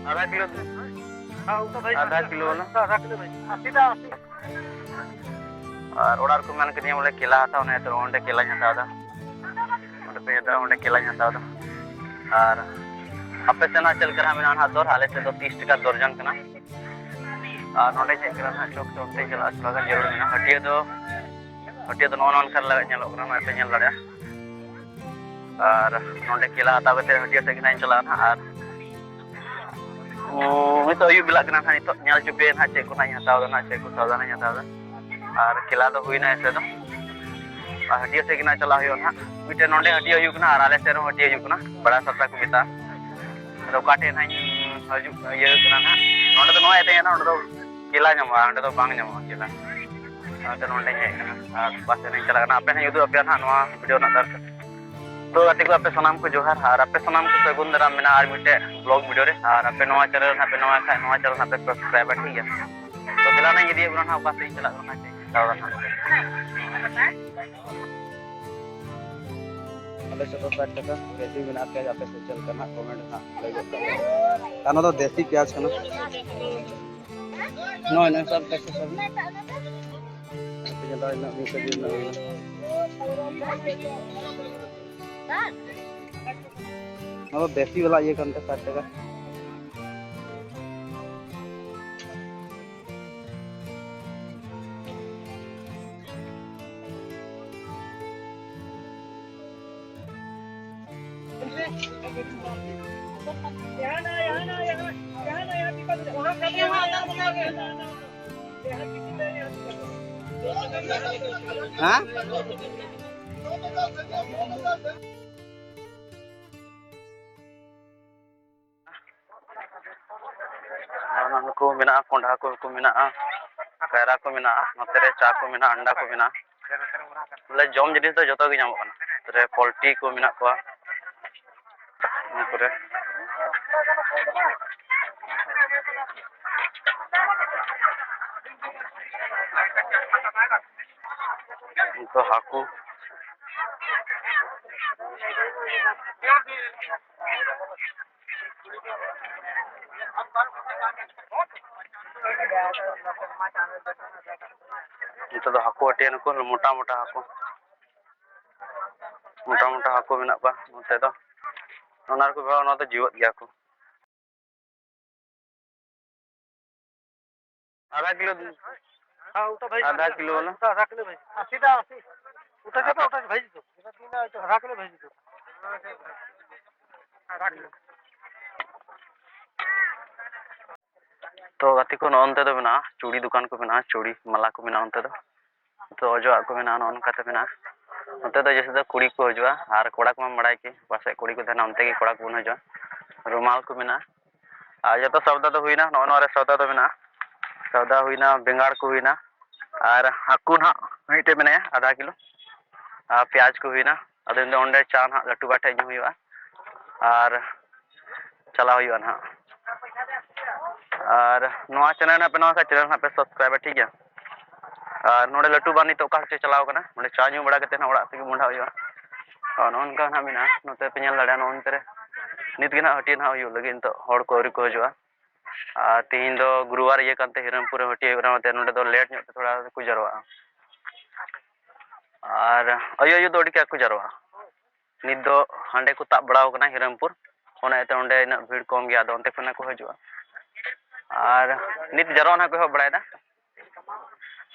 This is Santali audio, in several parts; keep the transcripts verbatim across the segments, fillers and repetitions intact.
ᱟᱫᱷᱟ ᱠᱤᱞᱳ᱾ ᱟᱫᱷᱟ ᱠᱤᱞᱳ ᱵᱟᱞᱟ᱾ ᱟᱫᱷᱟ ᱠᱤᱞᱳ ᱵᱷᱟᱭ᱾ ᱟᱥᱤ ᱴᱟᱠᱟ, ᱟᱥᱤ᱾ ᱟᱨ ᱚᱲᱟᱜ ᱨᱮᱠᱚ ᱢᱮᱱ ᱠᱤᱫᱤᱧᱟ ᱵᱚᱞᱮ ᱠᱮᱞᱟ ᱦᱟᱛᱟᱣ, ᱚᱱᱟᱛᱮ ᱚᱸᱰᱮ ᱠᱮᱞᱟᱧ ᱦᱟᱛᱟᱣ ᱮᱫᱟ᱾ ᱚᱸᱰᱮ ᱯᱮ ᱧᱮᱞ ᱫᱟ, ᱚᱸᱰᱮ ᱠᱮᱞᱟᱧ ᱦᱟᱛᱟᱣ ᱮᱫᱟ᱾ ᱟᱨ ᱟᱯᱮ ᱥᱮᱱ ᱦᱟᱸᱜ ᱪᱮᱫ ᱞᱮᱠᱟ ᱦᱟᱸᱜ ᱢᱮᱱᱟᱜᱼᱟ ᱱᱟᱦᱟᱜ ᱫᱚᱨ? ᱟᱞᱮ ᱥᱮᱫ ᱫᱚ ᱛᱤᱥ ᱴᱟᱠᱟ ᱫᱚᱨᱡᱚᱱ ᱠᱟᱱᱟ᱾ ᱟᱨ ᱱᱚᱸᱰᱮ ᱪᱮᱫ ᱠᱟᱱᱟ ᱱᱟᱦᱟᱜ, ᱪᱚᱠ ᱛᱮ ᱚᱱᱛᱮᱧ ᱪᱟᱞᱟᱜᱼᱟ, ᱛᱷᱚᱲᱟ ᱜᱟᱱ ᱡᱟᱹᱨᱩᱲ ᱢᱮᱱᱟᱜᱼᱟ᱾ ᱦᱟᱹᱴᱭᱟᱹ ᱫᱚ, ᱦᱟᱹᱴᱭᱟᱹ ᱫᱚ ᱱᱚᱜᱼᱚ ᱱᱚᱝᱠᱟ ᱞᱮᱠᱟ ᱧᱮᱞᱚᱜ ᱠᱟᱱᱟ, ᱱᱚᱜᱼᱚᱭ ᱯᱮ ᱧᱮᱞ ᱫᱟᱲᱮᱭᱟᱜᱼᱟ᱾ ᱟᱨ ᱱᱚᱸᱰᱮ ᱠᱮᱞᱟ ᱦᱟᱛᱟᱣ ᱠᱟᱛᱮ ᱦᱟᱹᱴᱭᱟᱹ ᱥᱮᱫ ᱜᱮ ᱱᱟᱦᱟᱜ ᱤᱧ ᱪᱟᱞᱟᱜᱼᱟ ᱱᱟᱦᱟᱜ᱾ ᱟᱨ ᱩᱸ, ᱱᱤᱛᱚᱜ ᱟᱹᱭᱩᱵ ᱵᱮᱞᱟᱜ ᱠᱟᱱᱟ ᱱᱟᱦᱟᱜ, ᱱᱤᱛᱚᱜ ᱧᱮᱞ ᱦᱚᱪᱚ ᱯᱮ ᱱᱟᱦᱟᱜ ᱪᱮᱫ ᱠᱚ ᱱᱟᱦᱟᱜ ᱤᱧ ᱦᱟᱛᱟᱣ ᱮᱫᱟ ᱱᱟᱦᱟᱜ, ᱪᱮᱫ ᱠᱚ ᱥᱟᱣᱫᱟ ᱱᱟᱦᱟᱜ ᱤᱧ ᱦᱟᱛᱟᱣ ᱮᱫᱟ᱾ ᱟᱨ ᱠᱮᱞᱟ ᱫᱚ ᱦᱩᱭᱱᱟ ᱮᱥᱮ ᱫᱚ, ᱟᱨ ᱦᱟᱹᱴᱭᱟᱹ ᱥᱮᱫ ᱜᱮ ᱱᱟᱦᱟᱜ ᱪᱟᱞᱟᱜ ᱦᱩᱭᱩᱜᱼᱟ ᱱᱟᱦᱟᱜ᱾ ᱢᱤᱫᱴᱮᱱ ᱱᱚᱸᱰᱮ ᱦᱟᱹᱴᱭᱟᱹ ᱦᱩᱭᱩᱜ ᱠᱟᱱᱟ ᱟᱨ ᱟᱞᱮ ᱥᱮᱫ ᱨᱮᱦᱚᱸ ᱦᱟᱹᱴᱭᱟᱹ ᱦᱩᱭᱩᱜ ᱠᱟᱱᱟ, ᱵᱟᱲᱟ ᱥᱟᱯᱲᱟ ᱠᱚ ᱢᱮᱛᱟᱜᱼᱟ᱾ ᱟᱫᱚ ᱚᱠᱟ ᱴᱷᱮᱱ ᱱᱟᱦᱟᱜ ᱤᱧ ᱦᱤᱡᱩᱜ ᱤᱭᱟᱹ ᱠᱟᱱᱟ ᱱᱟᱦᱟᱜ, ᱱᱚᱸᱰᱮ ᱫᱚ ᱱᱚᱣᱟ ᱤᱭᱟᱹᱛᱮ ᱱᱟᱦᱟᱜ, ᱱᱚᱸᱰᱮ ᱫᱚ ᱠᱮᱞᱟ ᱧᱟᱢᱚᱜᱼᱟ, ᱚᱸᱰᱮ ᱫᱚ ᱵᱟᱝ ᱧᱟᱢᱚᱜᱼᱟ ᱠᱮᱞᱟ᱾ ᱚᱱᱟᱛᱮ ᱱᱚᱸᱰᱮᱧ ᱦᱮᱡ ᱟᱠᱟᱱᱟ ᱟᱨ ᱵᱟᱥ ᱨᱤᱧ ᱪᱟᱞᱟᱜ ᱠᱟᱱᱟ᱾ ᱟᱯᱮ ᱦᱚᱸᱧ ᱩᱫᱩᱜ ᱟᱯᱮᱭᱟ ᱱᱟᱦᱟᱜ ᱱᱚᱣᱟ ᱵᱷᱤᱰᱤᱭᱳ ᱨᱮᱱᱟᱜ ᱛᱟᱨ᱾ ᱛᱚ ᱜᱟᱛᱮ ᱠᱚ, ᱟᱯᱮ ᱥᱟᱱᱟᱢ ᱠᱚ ᱡᱚᱦᱟᱨ ᱟᱨ ᱟᱯᱮ ᱥᱟᱱᱟᱢ ᱠᱚ ᱥᱟᱹᱜᱩᱱ ᱫᱟᱨᱟᱢ ᱢᱮᱱᱟᱜᱼᱟ ᱟᱨ ᱢᱤᱫᱴᱮᱡ ᱵᱞᱚᱜ ᱵᱷᱤᱰᱤᱭᱳ ᱨᱮ᱾ ᱟᱨ ᱟᱯᱮ ᱱᱚᱣᱟ ᱪᱮᱱᱮᱞ ᱱᱟᱦᱟᱜ ᱯᱮ ᱱᱟᱣᱟ ᱠᱷᱟᱡ, ᱱᱚᱣᱟ ᱪᱮᱱᱮᱞ ᱱᱟᱦᱟᱜ ᱯᱮ ᱥᱟᱵᱥᱠᱨᱟᱭᱤᱵᱟ, ᱴᱷᱤᱠ ᱜᱮᱭᱟ? ᱛᱚ ᱫᱮᱞᱟ ᱱᱟᱦᱟᱜ ᱤᱧ ᱤᱫᱤᱭᱮᱫ ᱵᱚᱱᱟ ᱱᱟᱦᱟᱜ ᱚᱠᱟ ᱥᱮᱫ ᱤᱧ ᱪᱟᱞᱟᱜ ᱠᱟᱱᱟ ᱱᱟᱦᱟᱜ, ᱪᱮᱫ ᱤᱧ ᱦᱟᱛᱟᱣ ᱫᱟ ᱱᱟᱦᱟᱜ᱾ ᱟᱞᱮ ᱥᱮᱫ ᱫᱚ ᱥᱟᱴ ᱴᱟᱠᱟ ᱠᱮᱡᱤ ᱢᱮᱱᱟᱜᱼᱟ ᱯᱮᱸᱭᱟᱡᱽ, ᱟᱯᱮ ᱥᱮᱫ ᱪᱮᱫ ᱞᱮᱠᱟ ᱱᱟᱦᱟᱜ ᱠᱚᱢᱮᱱᱴ ᱱᱟᱦᱟᱜ ᱞᱟᱹᱭ ᱜᱚᱫ ᱠᱟᱜ ᱢᱮ᱾ ᱟᱨ ᱱᱚᱣᱟ ᱫᱚ ᱫᱮᱥᱤ ᱯᱮᱸᱭᱟᱡᱽ ᱠᱟᱱᱟ᱾ ᱱᱚᱜᱼᱚᱭ ᱱᱚᱜᱼᱚᱭ ᱥᱟᱴ ᱴᱟᱠᱟ ᱥᱟᱵ ᱢᱮ᱾ ᱟᱯᱮ ᱡᱟᱞᱟ ᱨᱮᱱᱟᱜ ᱢᱤᱫ ᱠᱮᱡᱤ ᱨᱮᱱᱟᱜ ᱦᱩᱭᱱᱟ᱾ ᱱᱚᱣᱟ ᱫᱚ ᱫᱮᱥᱤ ᱵᱟᱞᱟ ᱤᱭᱟᱹ ᱠᱟᱱ ᱛᱮ ᱥᱟᱴ ᱴᱟᱠᱟ᱾ ᱦᱮᱸ? ᱟᱨ ᱱᱩᱠᱩ ᱢᱮᱱᱟᱜᱼᱟ, ᱠᱚᱸᱰᱷᱟ ᱠᱚ, ᱠᱚ ᱢᱮᱱᱟᱜᱼᱟ, ᱠᱟᱭᱨᱟ ᱠᱚ ᱢᱮᱱᱟᱜᱼᱟ, ᱱᱚᱛᱮ ᱨᱮ ᱪᱟ ᱠᱚ ᱢᱮᱱᱟᱜᱼᱟ, ᱟᱱᱰᱟ ᱠᱚ ᱢᱮᱱᱟᱜᱼᱟ᱾ ᱵᱚᱞᱮ ᱡᱚᱢ ᱡᱤᱱᱤᱥ ᱫᱚ ᱡᱚᱛᱚ ᱜᱮ ᱧᱟᱢᱚᱜ ᱠᱟᱱᱟ᱾ ᱱᱚᱛᱮ ᱨᱮ ᱯᱳᱞᱴᱤ ᱠᱚ ᱢᱮᱱᱟᱜ ᱠᱚᱣᱟ᱾ ᱤᱱᱟᱹ ᱯᱚᱨᱮ ᱱᱤᱛᱚᱜ ᱦᱟᱹᱠᱩ᱾ ᱱᱤᱛᱚᱜ ᱫᱚ ᱦᱟᱹᱠᱩ ᱦᱟᱹᱴᱤᱭᱟᱹ ᱱᱩᱠᱩ ᱢᱚᱴᱟ ᱢᱚᱴᱟ ᱦᱟᱹᱠᱩ, ᱢᱚᱴᱟ ᱢᱚᱴᱟ ᱦᱟᱹᱠᱩ ᱢᱮᱱᱟᱜ ᱠᱚᱣᱟ ᱱᱚᱛᱮ ᱫᱚ᱾ ᱚᱱᱟ ᱨᱮᱠᱚ ᱵᱮᱣᱦᱟᱨᱟ, ᱚᱱᱟ ᱫᱚ ᱡᱤᱣᱮᱫ ᱜᱮᱭᱟ ᱠᱚ᱾ ᱟᱫᱷᱟ ᱠᱤᱞᱳ, ᱦᱮᱸ, ᱩᱴᱟ ᱵᱷᱟᱹᱡᱤ ᱟᱫᱷᱟ ᱠᱤᱞᱳ ᱵᱟᱞᱟ᱾ ᱩᱴᱟ ᱟᱫᱷᱟ ᱠᱤᱞᱳ ᱵᱷᱟᱹᱡᱤ᱾ ᱟᱥᱤ ᱴᱟᱠᱟ, ᱟᱥᱤ᱾ ᱩᱴᱟ ᱪᱟᱵᱟ, ᱩᱴᱟ ᱵᱷᱟᱹᱡᱤ ᱫᱚ᱾ ᱟᱫᱷᱟ ᱠᱤᱞᱳ ᱵᱷᱟᱹᱡᱤ ᱫᱚ᱾ ᱛᱚ ᱜᱟᱛᱮ ᱠᱚ, ᱱᱚᱜᱼᱚ ᱱᱚᱱᱛᱮ ᱫᱚ ᱢᱮᱱᱟᱜᱼᱟ, ᱪᱩᱲᱤ ᱫᱚᱠᱟᱱ ᱠᱚ ᱢᱮᱱᱟᱜᱼᱟ, ᱪᱩᱲᱤ ᱢᱟᱞᱟ ᱠᱚ ᱢᱮᱱᱟᱜᱼᱟ ᱚᱱᱛᱮ ᱫᱚ᱾ ᱛᱚ ᱚᱡᱚᱜᱟᱜ ᱠᱚ ᱢᱮᱱᱟᱜᱼᱟ, ᱱᱚᱜᱼᱚ ᱱᱚᱝᱠᱟᱛᱮ ᱢᱮᱱᱟᱜᱼᱟ᱾ ᱱᱚᱛᱮ ᱫᱚ ᱡᱟᱹᱥᱛᱤ ᱫᱚ ᱠᱩᱲᱤ ᱠᱚ ᱦᱤᱡᱩᱜᱼᱟ, ᱟᱨ ᱠᱚᱲᱟ ᱠᱚᱢᱟᱢ ᱵᱟᱲᱟᱭ ᱜᱮ, ᱯᱟᱥᱮᱡ ᱠᱩᱲᱤ ᱠᱚ ᱛᱟᱦᱮᱱᱟ, ᱚᱱᱛᱮ ᱜᱮ ᱠᱚᱲᱟ ᱠᱚᱵᱚᱱ ᱦᱤᱡᱩᱜᱼᱟ᱾ ᱨᱩᱢᱟᱞ ᱠᱚ ᱢᱮᱱᱟᱜᱼᱟ, ᱟᱨ ᱡᱚᱛᱚ ᱥᱚᱣᱫᱟ ᱫᱚ ᱦᱩᱭᱱᱟ, ᱱᱚᱜᱼᱚ ᱱᱚᱣᱟ ᱨᱮ ᱥᱚᱣᱫᱟ ᱫᱚ ᱢᱮᱱᱟᱜᱼᱟ᱾ ᱥᱚᱣᱫᱟ ᱦᱩᱭᱱᱟ, ᱵᱮᱸᱜᱟᱲ ᱠᱚ ᱦᱩᱭᱱᱟ, ᱟᱨ ᱦᱟᱹᱠᱩ ᱱᱟᱦᱟᱜ ᱢᱤᱫᱴᱮᱡ ᱢᱮᱱᱟᱭᱟ ᱟᱫᱷᱟ ᱠᱤᱞᱳ, ᱟᱨ ᱯᱮᱸᱭᱟᱡᱽ ᱠᱚ ᱦᱩᱭᱱᱟ᱾ ᱟᱫᱚ ᱤᱧ ᱫᱚ ᱚᱸᱰᱮ ᱪᱟ ᱱᱟᱦᱟᱜ ᱞᱟᱹᱴᱩ ᱵᱟ ᱴᱷᱮᱡ ᱧᱩ ᱦᱩᱭᱩᱜᱼᱟ, ᱟᱨ ᱪᱟᱞᱟᱣ ᱦᱩᱭᱩᱜᱼᱟ ᱱᱟᱦᱟᱜ᱾ ᱟᱨ ᱱᱚᱣᱟ ᱪᱮᱱᱮᱞ ᱱᱟᱦᱟᱜ ᱯᱮ ᱱᱟᱣᱟ ᱠᱷᱟᱡ, ᱪᱮᱱᱮᱞ ᱱᱟᱦᱟᱜ ᱯᱮ ᱥᱟᱵᱥᱠᱨᱟᱭᱤᱵᱟ, ᱴᱷᱤᱠ ᱜᱮᱭᱟ? ᱟᱨ ᱱᱚᱰᱮ ᱞᱟᱹᱴᱩ ᱵᱟ ᱱᱤᱛᱚᱜ ᱚᱠᱟ ᱥᱮᱫ ᱪᱚ ᱪᱟᱞᱟᱣ ᱠᱟᱱᱟ, ᱚᱸᱰᱮ ᱪᱟ ᱧᱩ ᱵᱟᱲᱟ ᱠᱟᱛᱮ ᱱᱟᱦᱟᱜ ᱚᱲᱟᱜ ᱥᱮᱫ ᱜᱮ ᱢᱚᱦᱰᱟᱜ ᱦᱩᱭᱩᱜᱼᱟ᱾ ᱟᱨ ᱱᱚᱜᱼᱚ ᱱᱚᱝᱠᱟ ᱱᱟᱦᱟᱜ ᱢᱮᱱᱟᱜᱼᱟ, ᱱᱚᱛᱮ ᱯᱮ ᱧᱮᱞ ᱫᱟᱲᱮᱭᱟᱜᱼᱟ, ᱱᱚᱜᱼᱚ ᱱᱚᱛᱮ ᱨᱮ ᱱᱤᱛ ᱜᱮ ᱱᱟᱦᱟᱜ ᱦᱟᱹᱴᱤᱭᱟᱹ ᱱᱟᱦᱟᱜ ᱦᱩᱭᱩᱜ ᱞᱟᱹᱜᱤᱫ, ᱱᱤᱛᱚᱜ ᱦᱚᱲ ᱠᱚ ᱟᱹᱣᱨᱤ ᱠᱚ ᱦᱤᱡᱩᱜᱼᱟ᱾ ᱟᱨ ᱛᱤᱦᱤᱧ ᱫᱚ ᱜᱩᱨᱩᱵᱟᱨ ᱤᱭᱟᱹ ᱠᱟᱱᱛᱮ ᱦᱤᱨᱚᱢᱯᱩᱨ ᱨᱮ ᱦᱟᱹᱴᱤᱭᱟᱹ ᱦᱩᱭᱩᱜ ᱠᱟᱱᱟ, ᱚᱱᱟᱛᱮ ᱱᱚᱰᱮ ᱫᱚ ᱞᱮᱴ ᱧᱚᱜ ᱛᱮ ᱛᱷᱚᱲᱟ ᱠᱚ ᱡᱟᱨᱣᱟᱜᱼᱟ᱾ ᱟᱨ ᱟᱭᱩᱵ ᱟᱭᱩᱵ ᱫᱚ ᱟᱹᱰᱤ ᱠᱟᱡᱟᱠ ᱠᱚ ᱡᱟᱨᱣᱟᱜᱼᱟ᱾ ᱱᱤᱛ ᱫᱚ ᱦᱟᱸᱰᱮ ᱠᱚ ᱛᱟᱵ ᱵᱟᱲᱟᱣ ᱠᱟᱱᱟ ᱦᱤᱨᱚᱢᱯᱩᱨ, ᱚᱱᱟ ᱤᱭᱟᱹᱛᱮ ᱚᱸᱰᱮ ᱤᱱᱟᱹᱜ ᱵᱷᱤᱲ ᱠᱚᱢ ᱜᱮᱭᱟ, ᱟᱫᱚ ᱚᱱᱛᱮ ᱠᱷᱚᱱᱟᱜ ᱠᱚ ᱦᱤᱡᱩᱜᱼᱟ᱾ ᱟᱨ ᱱᱤᱛ ᱡᱟᱨᱣᱟ ᱱᱟᱦᱟᱜ ᱠᱚ ᱮᱦᱚᱵ ᱵᱟᱲᱟᱭᱮᱫᱟ᱾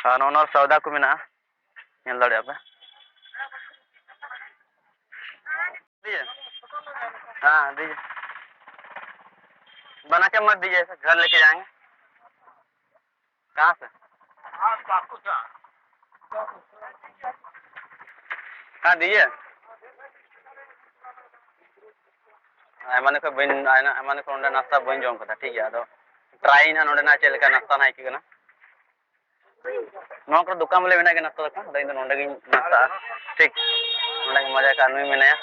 ᱟᱨ ᱱᱚᱜᱼᱚ ᱱᱚᱣᱟ ᱥᱚᱣᱫᱟ ᱠᱚ ᱢᱮᱱᱟᱜᱼᱟ, ᱧᱮᱞ ᱫᱟᱲᱮᱭᱟᱜᱼᱟ ᱯᱮ᱾ ᱫᱤᱭᱮ? ᱦᱮᱸ, ᱫᱤᱭᱮ। बना के मत दीजिए, घर लेके जाएंगे। कहाँ से? हाँ, ᱫᱤᱭᱮ। ᱟᱭᱢᱟ ᱫᱤᱱ ᱠᱷᱚᱱ ᱵᱟᱹᱧ, ᱟᱭᱢᱟ ᱫᱤᱱ ᱠᱷᱚᱱ ᱱᱚᱸᱰᱮ ᱱᱟᱥᱛᱟ ᱵᱟᱹᱧ ᱡᱚᱢ ᱠᱟᱫᱟ, ᱴᱷᱤᱠ ᱜᱮᱭᱟ? ᱟᱫᱚ ᱴᱨᱟᱭ ᱤᱧ ᱦᱟᱸᱜ ᱱᱚᱸᱰᱮᱱᱟᱜ ᱪᱮᱫ ᱞᱮᱠᱟ ᱱᱟᱥᱛᱟ ᱱᱟᱦᱟᱜ ᱟᱹᱭᱠᱟᱹᱜ ᱠᱟᱱᱟ᱾ ᱱᱚᱣᱟ ᱠᱚᱨᱮ ᱫᱚᱠᱟᱱ ᱵᱚᱞᱮ ᱢᱮᱱᱟᱜ ᱜᱮᱭᱟ ᱱᱟᱥᱛᱟ ᱫᱚᱠᱟᱱ, ᱟᱫᱚ ᱤᱧ ᱫᱚ ᱱᱚᱸᱰᱮ ᱜᱤᱧ ᱱᱟᱥᱛᱟᱜᱼᱟ᱾ ᱴᱷᱤᱠ, ᱱᱚᱸᱰᱮ ᱜᱮ ᱢᱚᱡᱟ ᱟᱹᱭᱠᱟᱹᱜᱼᱟ᱾ ᱱᱩᱭ ᱢᱮᱱᱟᱭᱟ,